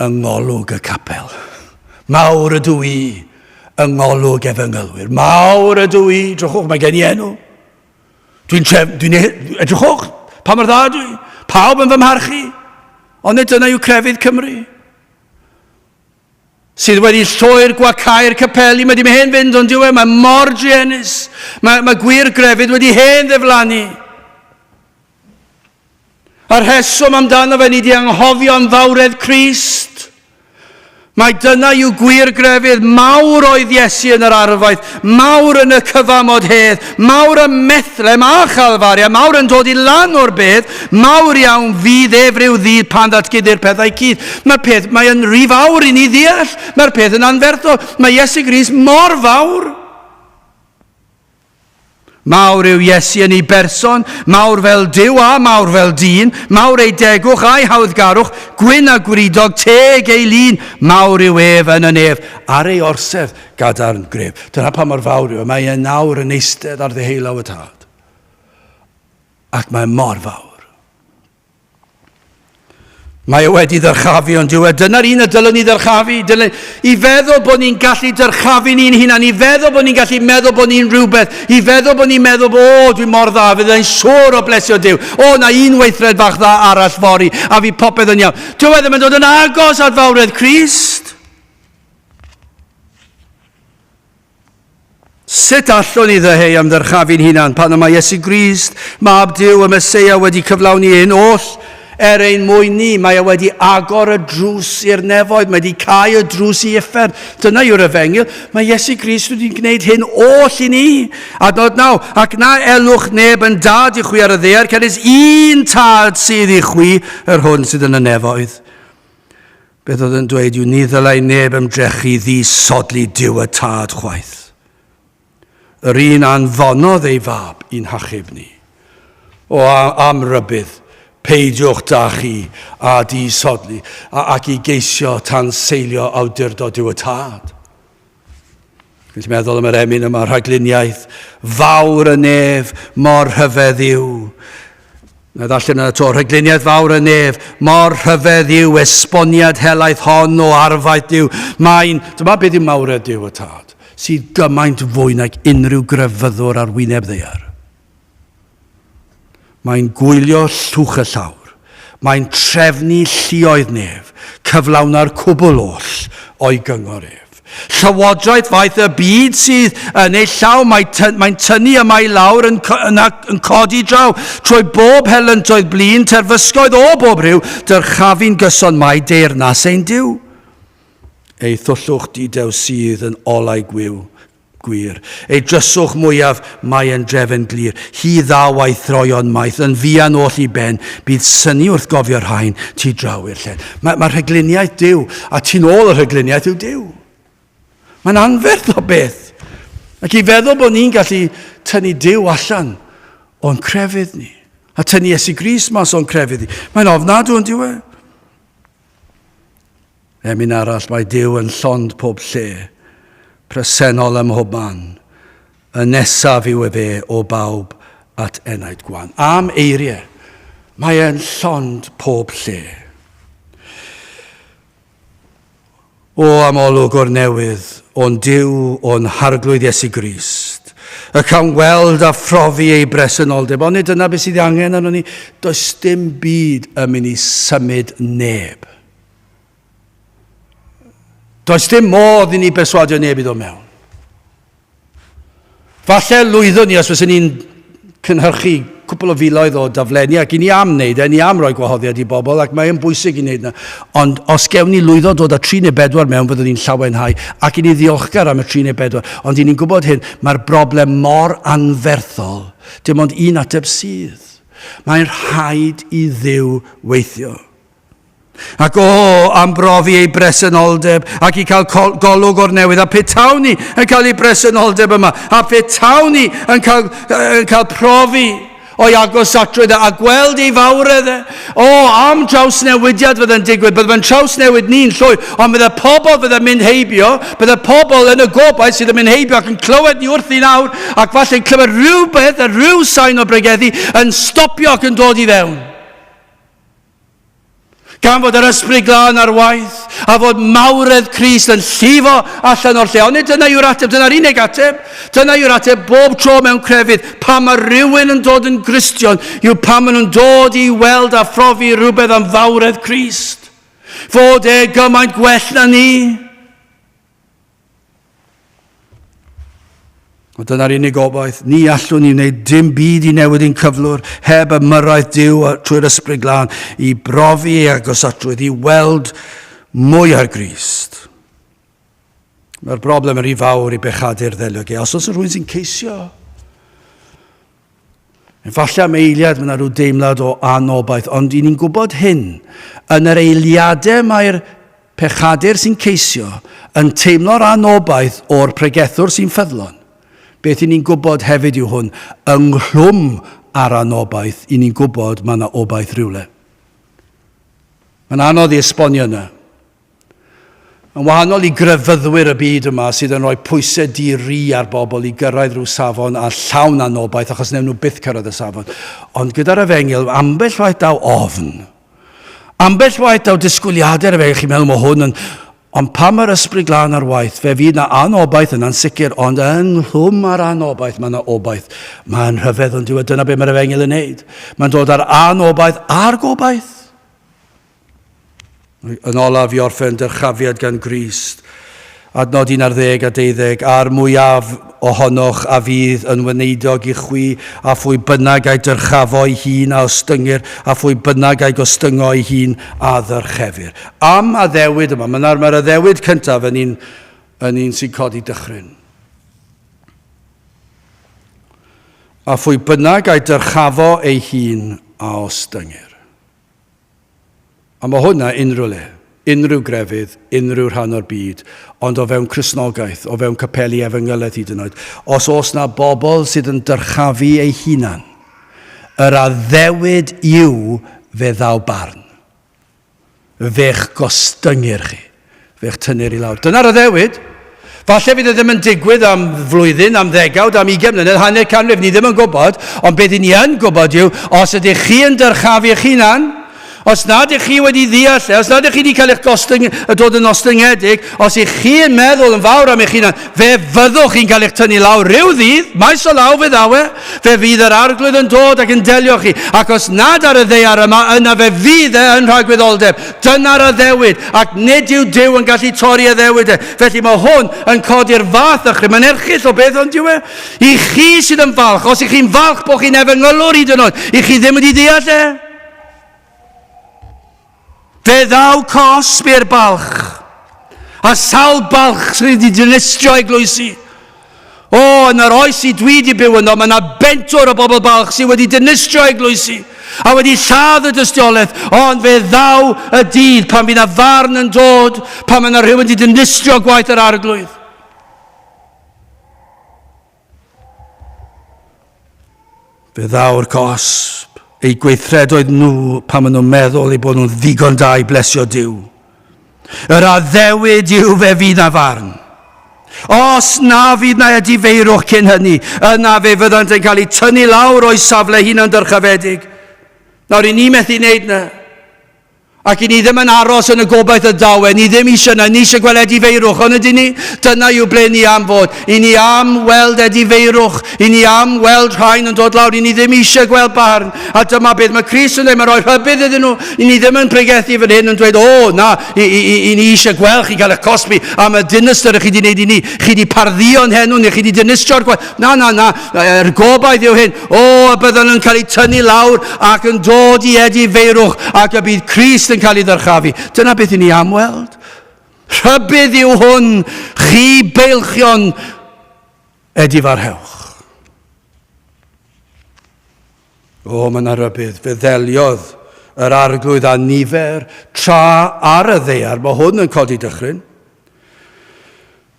yng ngolwg y capel. Mawr ydw i yng ngolwg efengylwyr. Mawr ydw i, drychwch, mae gen i enw. Dwi'n tref, dwi'n e, edrychwch, pa mor dda dwi. Pawb yn fy mharchu. Ond nid dyna yw crefydd Cymru. Sydd wedi llwyr gwacau'r capeli, mae wedi hen fynd ond yw e, mae mor druenus. Mae, mae gwir grefydd wedi hen ddiflannu. A'r rheswm amdano fe, ni wedi anghofio am fawredd Crist. Mae dyna yw gwir grefydd, mawr oedd Iesu yn yr arfaeth, mawr yn y cyfamod hedd, mawr ym Methlem a Chalfaria, mawr yn dod i lan o'r bedd, mawr iawn fydd ef rhyw ddydd pan ddatguddir pethau cudd. Mae'r peth, mae yn rhy fawr i ni ddeall, mae'r peth yn anferthol, mae Iesu Grist mor fawr. Mawr yw Iesu yn ei berson, mawr fel Duw a mawr fel dyn, mawr ei degwch a'i hawddgarwch, gwyn a gwridog, teg ei lun, mawr yw ef yn y nef, ar ei orsedd gadarn gref. Dyna pa mor fawr yw e, mae e nawr yn eistedd ar ddeheulaw y Tad. Ac mae mor fawr. Mae e wedi ddyrchafu, ond dyw e. Dyna'r un y dylwn ni ddyrchafu. Dylen, I feddwl bod ni'n gallu dyrchafu ni'n hunan, i feddwl bod ni'n gallu meddwl bod ni'n rhywbeth, i feddwl bod ni'n meddwl, o, dwi mor dda, fydd e'n siŵr o blesio Duw. O, na un weithred fach dda arall fory, a fi popeth yn iawn. Dyw e ddim yn dod yn agos at fawredd Crist. Sut allwn ni ddyheu am ddyrchafu'n hunan pan y mae Iesu Grist, Mab Duw, y Meseia, wedi cyflawni hyn oll er ein mwyn ni? Mae e wedi agor y drws i'r nefoedd, mae wedi cau y drws i uffern. Dyna yw'r efengyl. Mae Iesu Grist wedi gwneud hyn oll i ni. Adnod 9, ac na elwch neb yn dad i chwi ar y ddaear, canys un tad sydd i chwi, yr hwn sydd yn y nefoedd. Beth oedd yn dweud yw ni ddylai neb ymdrechu ddisodli Duw y Tad chwaith. Yr un anfonodd ei fab i'n hachub ni. O, am rybudd, peidiwch da chi a disodli ac i geisio tanseilio awdurdod Duw y Tad. Felly meddwl am yr emyn yma, rhagluniaeth fawr y nef, mor rhyfedd yw. Na ddarllen yna to, rhagluniaeth fawr y nef, mor rhyfedd yw esboniad helaeth hon o arfaeth Duw. Mae'n, dyma beth yw mawredd Duw y Tad, sydd gymaint fwy nag unrhyw grefyddwr ar wyneb ddaear. Mae'n gwylio llwch y llawr. Mae'n trefnu lluoedd nef, cyflawna'r cwbl oll o'i gyngor ef. Llywodraeth faith y byd sydd yn ei llaw, mae ty, mae'n tynnu yma i lawr yn, yn, yn codi draw, trwy bob helyntoedd blin, terfysgoedd o bob rhyw, dyrchafu'n gyson mae deyrnas ein Duw. Ei thwllwch didew sydd yn olau gwiw, Gwir. Ei dryswch mwyaf, mae yn drefn glir. Hi ddaw a'i throion maith, yn fuan oll i ben. Bydd synnu wrth gofio'r rhain, tu draw i'r llen. Mae, mae rhagluniaeth Duw, a tu'n ôl y rhagluniaeth yw Duw. Mae'n anferth o beth. Ac i feddwl bod ni'n gallu tynnu Duw allan o'n crefydd ni, a tynnu Iesu Grist mas o'n crefydd ni, mae'n ofnadw yn diwedd. Emyn arall, mae Duw yn llond pob lle, presennol ym mhob man, y nesaf yw efe o bawb at enaid gwan. Am eiriau, mae e'n llond pob lle. O am olwg o'r newydd, o'n Duw, o'n Harglwydd Iesu Grist, y cawn weld a phrofi ei bresenoldeb. Ond nid dyna beth sydd angen arnon ni. Does dim byd yn mynd i symud neb. Does dim modd i ni berswadio neb i ddod mewn. Falle lwyddwn ni os fyswn ni'n cynhyrchu cwpl o filoedd o daflenni ac i ni am wneud e, ni am roi gwahoddiad i bobl ac mae'n bwysig i wneud yna. Ond os gewn ni lwyddo dod â 3 neu 4 mewn, fyddwn ni'n llawenhau ac i ni ddiolchgar am y 3 neu 4. Ond i ni'n gwybod hyn, mae'r broblem mor anferthol, dim ond un ateb sydd. Mae'n rhaid i Dduw weithio. Ac o, am brofi ei bresenoldeb ac i cael golwg o'r newydd. A petawn ni yn cael ei bresenoldeb yma, a petawn ni yn cael, yn cael profi o'i agosatrwydd e a gweld ei fawredd e. O, am drawsnewidiad fydde'n digwydd. Bydde fe'n trawsnewid ni'n llwyr, ond bydde pobl fydde'n mynd heibio, bydde pobl yn y gobaith sydd yn mynd heibio ac yn clywed ni wrthi nawr, ac falle'n clywed rhywbeth a rhyw sain o bregethu yn stopio ac yn dod i fewn. Gan fod yr Ysbryd Glân ar waith, a fod mawredd Crist yn llifo allan o'r lle. Ond nid dyna yw'r ateb, dyna'r unig ateb. Dyna yw'r ateb bob tro mewn crefydd. Pan mae rhywun yn dod yn Gristion, yw pan maen nhw'n dod i weld a phrofi rhywbeth am fawredd Crist. Fod e gymaint gwell na ni. Ond dyna'r unig obaith. Ni allwn ni wneud dim byd i newid ein cyflwr heb ymyrraeth Duw trwy'r Ysbryd Glân i brofi ei agosatrwydd, i weld mwy ar Grist. Mae'r broblem yn rhy fawr i bechadur ddelio ge. Os oes rhywun sy'n ceisio, efallai am eiliad mae yna rhyw deimlad o anobaith, ond i ni'n gwybod hyn, yn yr eiliadau mae'r pechadur sy'n ceisio yn teimlo'r anobaith o'r pregethwr sy'n ffyddlon. Beth i ni'n gwybod hefyd yw hwn, ynghlwm â'r anobaith, i ni'n gwybod mae yna obaith rhywle. Mae'n anodd i esbonio yna. Yn wahanol i grefyddwyr y byd yma sydd yn rhoi pwysau di-ri ar bobl i gyrraedd rhyw safon a llawn anobaith achos wnewn nhw byth cyrraedd y safon. Ond gyda'r efengyl, ambell waith daw ofn. Ambell waith daw disgwyliadau'r efengyl, chi'n meddwl mae hwn yn... Ond pan mae'r ysbryd glân ar waith, fe fydd na anobaith yna'n sicr, ond ynghlwm â'r anobaith mae yna obaith. Mae'n rhyfedd ond dyw e, dyna beth mae'r efengyl yn neud. Mae'n dod â'r anobaith a'r gobaith. Yn olaf i orffen dyrchafiad gan Grist, adnod 11 a 12, a'r mwyaf ohonoch a fydd yn wneidog i chwi, a phwy bynnag a'i dyrchafo ei hun a ostyngir, a phwy bynnag a'i gostyngo ei hun a ddyrchefir. Am addewid yma, mae'r mae addewid cyntaf yn un, yn un sy'n codi dychryn. A phwy bynnag a'i dyrchafo ei hun a ostyngir. A mae hwnna unrhyw le, unrhyw grefydd, unrhyw rhan o'r byd, ond o fewn Cristnogaeth, o fewn capeli efengylaeth hyd yn oed, os oes na bobl sydd yn dyrchafu eu hunan, yr addewid yw fe ddaw barn. Fe'ch gostyngir chi. Fe'ch tynnir i lawr. Dyna'r addewid. Falle fydd e ddim yn digwydd am flwyddyn, am ddegawd, am ugain mlynedd, hanner canrif, ni ddim yn gwybod, ond beth i ni yn gwybod yw, os ydych chi yn dyrchafu eich hunan, os nad ydych chi wedi ddeall e, os nad ydych chi wedi cael eich gostyng, dod yn ostyngedig, os ydych chi yn meddwl yn fawr am eich hunan, fe fyddwch chi'n cael eich tynnu lawr rhyw ddydd, maes o law fe ddaw e, fe fydd yr arglwydd yn dod ac yn delio chi, ac os nad ar y ddaear yma, yna fe fydd e yn rhagwyddoldeb. Dyna'r addewid, ac nid yw Duw yn gallu torri addewid e. Felly mae hwn yn codi'r fath ychydig. Mae'n erchyll o beth ond yw e? I chi sydd yn falch, os ych chi'n falch bod chi'n efengylwr hyd yn oed, i chi ddim wedi deall e? Fe ddaw cosb i'r balch, a sawl balch sydd wedi dinistrio eglwysi. O, yn yr oes i dwi wedi byw yno, mae yna bentwr o bobl balch sydd wedi dinistrio eglwysi a wedi lladd y dystiolaeth, ond fe ddaw y dydd pan fydd yna farn yn dod, pan mae yna rhywun wedi dinistrio gwaith yr arglwydd. Fe ddaw'r cosb, eu gweithredoedd nhw pan maen nhw'n meddwl eu bod nhw'n ddigon da i blesio Duw. Yr addewid yw fe fydd na farn. Os na fydd na edifeirwch cyn hynny, yna fe fyddant yn cael eu tynnu lawr o'i safle hunan dyrchafedig. Nawr, i ni methu wneud na. Ac i ni ddim yn aros yn y gobaith y daw e, ni ddim eisiau na, ni eisiau gweld edifeirwch, ond ydyn ni? Dyna yw ble ni am fod. I ni am weld edifeirwch, i ni am weld rhain yn dod lawr, i ni ddim eisiau gweld barn. A dyma beth mae Crist yn dweud, mae'n rhoi rhybudd iddyn nhw. I ni ddim yn pregethu fan hyn yn dweud, o, na, i, i, i, i ni eisiau gweld chi cael eich cosbi am y dinistr ych chi wedi gwneud i ni. Chi wedi parddio'n henw ni, chi wedi dinistrio'r gwaith. Na, na, na, yr gobaith yw hyn. O, y byddwn yn cael eu tynnu lawr ac yn dod i edifeirwch ac y bydd Crist yn cael ei ddyrchafu. Dyna beth i ni am weld. Rhybudd yw hwn, chi beilchion, edifarhewch. O, mae yna rybudd. Fe ddeliodd yr arglwydd â nifer tra ar y ddaear. Mae hwn yn codi dychryn.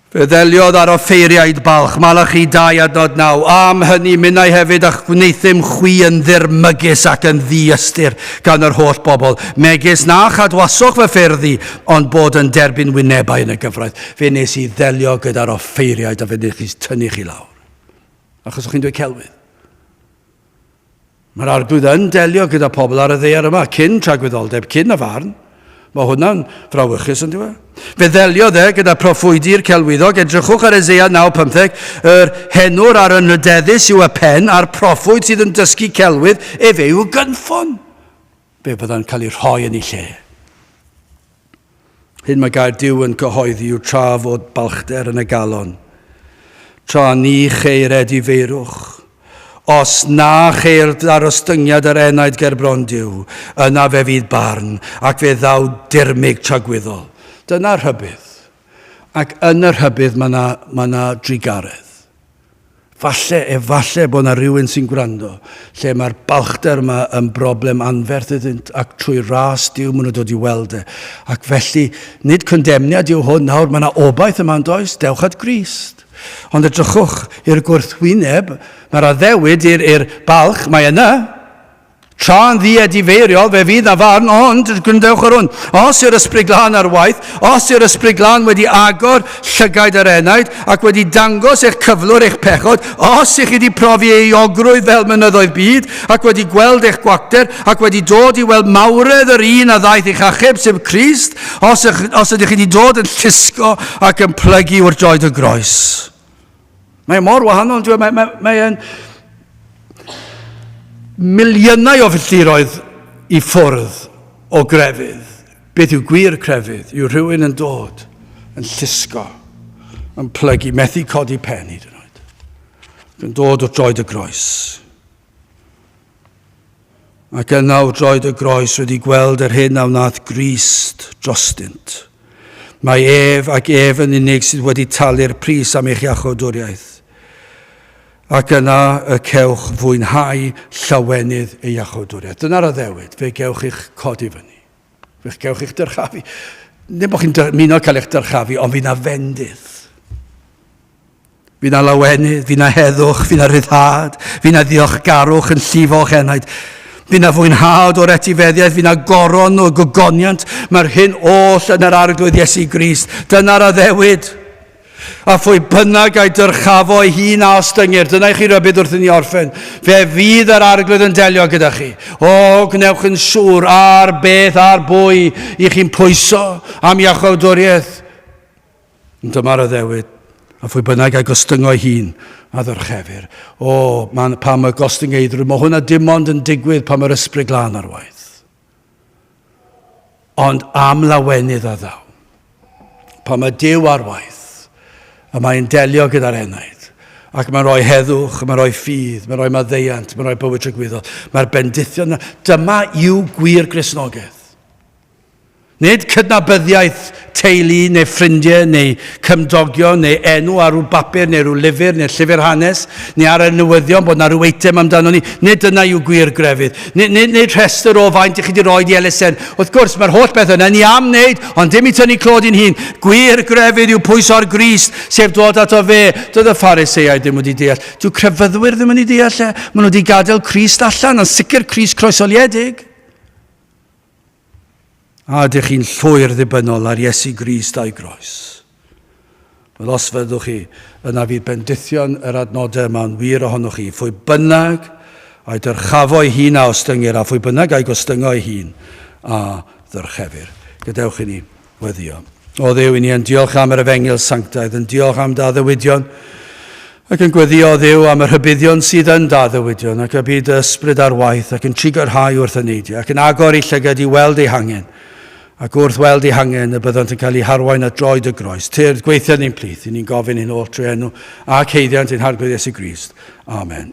Fe ddeliodd â'r offeiriaid balch, Malachi 2 adnod 9, Am hynny minnau hefyd a'ch gwneuthum chwi yn ddirmygus ac yn ddiystyr gan yr holl bobl, megis na chadwasoch fy ffyrdd i, ond bod yn derbyn wynebau yn y gyfraith. Fe nes i ddelio gyda'r offeiriaid a fe nes i tynnu chi lawr. Achos o'ch chi'n dweud celwydd. Mae'r arglwydd yn delio gyda pobl ar y ddaear yma, cyn tragwyddoldeb, cyn y farn. Mae hwnna'n frawychus yn diwedd. Fe ddeliodd e gyda proffwydi'r celwyddog, edrychwch ar Eseia 9.15, yr henwr a'r ynrydeddus yw y pen, a'r proffwyd sydd yn dysgu celwydd, efe yw y gynffon. Fe fydda'n cael ei rhoi yn ei lle. Hyn mae gair Duw yn cyhoeddi yw tra fod balchder yn y galon, tra ni cheir edifeirwch, os na cheir darostyngiad yr enaid ger bron Duw, yna fe fydd barn, ac fe ddaw dirmyg tragwyddol. Dyna'r rhybudd. Ac yn y rhybudd mae yna, mae yna drugaredd. Falle, efallai bod yna rhywun sy'n gwrando lle mae'r balchder yma yn broblem anferth iddynt ac trwy ras Duw maen nhw'n dod i weld e. Ac felly, nid condemniad yw hwn nawr, mae yna obaith yma yn does, dewch at Grist. Ond edrychwch i'r gwrthwyneb, mae'r addewid i'r balch, mae yna, Tra'n ddiedifeiriol, fe fydd na farn, ond gwrandewch ar hwn. Os yw'r Ysbryd Glân ar waith, os yw'r Ysbryd Glân wedi agor llygaid yr enaid ac wedi dangos eich cyflwr, eich pechod, os ych chi wedi profi euogrwydd fel mynyddoedd byd ac wedi gweld eich gwacter ac wedi dod i weld mawredd yr un a ddaeth i'ch achub, sef Crist, os, ych, os ydych chi wedi dod yn llusgo ac yn plygu wrth droed y groes. Mae e mor wahanol, dwi'n mae, mae, mae e'n miliynau o filltiroedd i ffwrdd o grefydd. Beth yw gwir crefydd? Yw rhywun yn dod, yn llusgo, yn plygu, methu codi pen hyd yn oed. Yn dod o droed y groes. Ac yna o droed y groes wedi gweld yr hyn a wnaeth Grist drostynt. Mae ef ac ef yn unig sydd wedi talu'r pris am eich iachawdwriaeth. Ac yna y cewch fwynhau llawenydd ei iachawdwriaeth. Dyna'r addewid, fe gewch eich codi fyny. Fe gewch eich dyrchafu. Nid bod chi'n dymuno cael eich dyrchafu, ond fydd na fendith. Fydd na lawenydd, fydd na heddwch, fydd na rhyddhad, fydd na ddiolchgarwch yn llifo o'ch enaid. Fydd na fwynhad o'r etifeddiaeth, fydd na goron o gogoniant. Mae'r hyn oll yn yr Arglwydd Iesu Grist. Dyna'r addewid. A phwy bynnag a'i dyrchafo ei hun a ostyngir, dyna i chi rybudd wrth i ni orffen. Fe fydd yr Arglwydd yn delio gyda chi. O, gwnewch yn siŵr ar beth a'r bwy i chi'n pwyso am iachawdwriaeth. Ond dyma'r addewid, a phwy bynnag a gostyngo'i hun a ddyrchefir. O, man, pam y gostyngeiddrwydd, mae hwnna dim ond yn digwydd pan mae'r Ysbryd Glân ar waith. Ond am lawenydd a ddaw. Pan mae Duw ar waith, a mae'n delio gyda'r enaid, ac mae'n rhoi heddwch, mae'n rhoi ffydd, mae'n rhoi maddeuant, mae'n rhoi bywyd tragwyddol. Mae'r bendithion yna. Dyma yw gwir Gristnogaeth. Nid cydnabyddiaeth teulu neu ffrindiau neu cymdogion neu enw ar rhyw bapur neu rhyw lyfr neu llyfr hanes neu ar y newyddion bod na rhyw eitem amdano ni. Nid dyna yw gwir grefydd. Nid, nid, nid rhestr o faint i chi wedi rhoi i elusen. Wrth gwrs, mae'r holl beth yna ni am wneud, ond dim i tynnu clod i'n hun. Gwir grefydd yw pwyso ar Grist, sef dod ato fe. Doedd y Phariseaid ddim wedi deall. Dyw crefyddwyr ddim wedi deall e. Maen nhw wedi gadael Crist allan, yn sicr Crist croesoliedig. A ydych chi'n llwyr ddibynnol ar Iesu Grist a'i groes? Wel, os fyddwch chi, yna fydd bendithion yr adnodau yma'n wir ohonoch chi. Phwy bynnag a'i dyrchafo ei hun a ostyngir, a phwy bynnag a'i gostyngo ei hun a ddyrchefir. Gadewch i ni weddio. O Dduw, i ni yn diolch am yr efengyl sanctaidd, yn diolch am dy addewidion, ac yn gweddio, o Dduw, am y rhybuddion sydd yn dy addewidion, ac y byd dy ysbryd ar waith, ac yn trugarhau wrth y neidio, ac yn agor eu llygad i weld eu hangen, ac wrth weld eu hangen y byddant yn cael eu harwain at droed y groes. Tyrd, gweithio yn ein plith, i ni'n gofyn hyn oll trwy enw ac haeddiant ein Harglwydd Iesu Grist. Amen.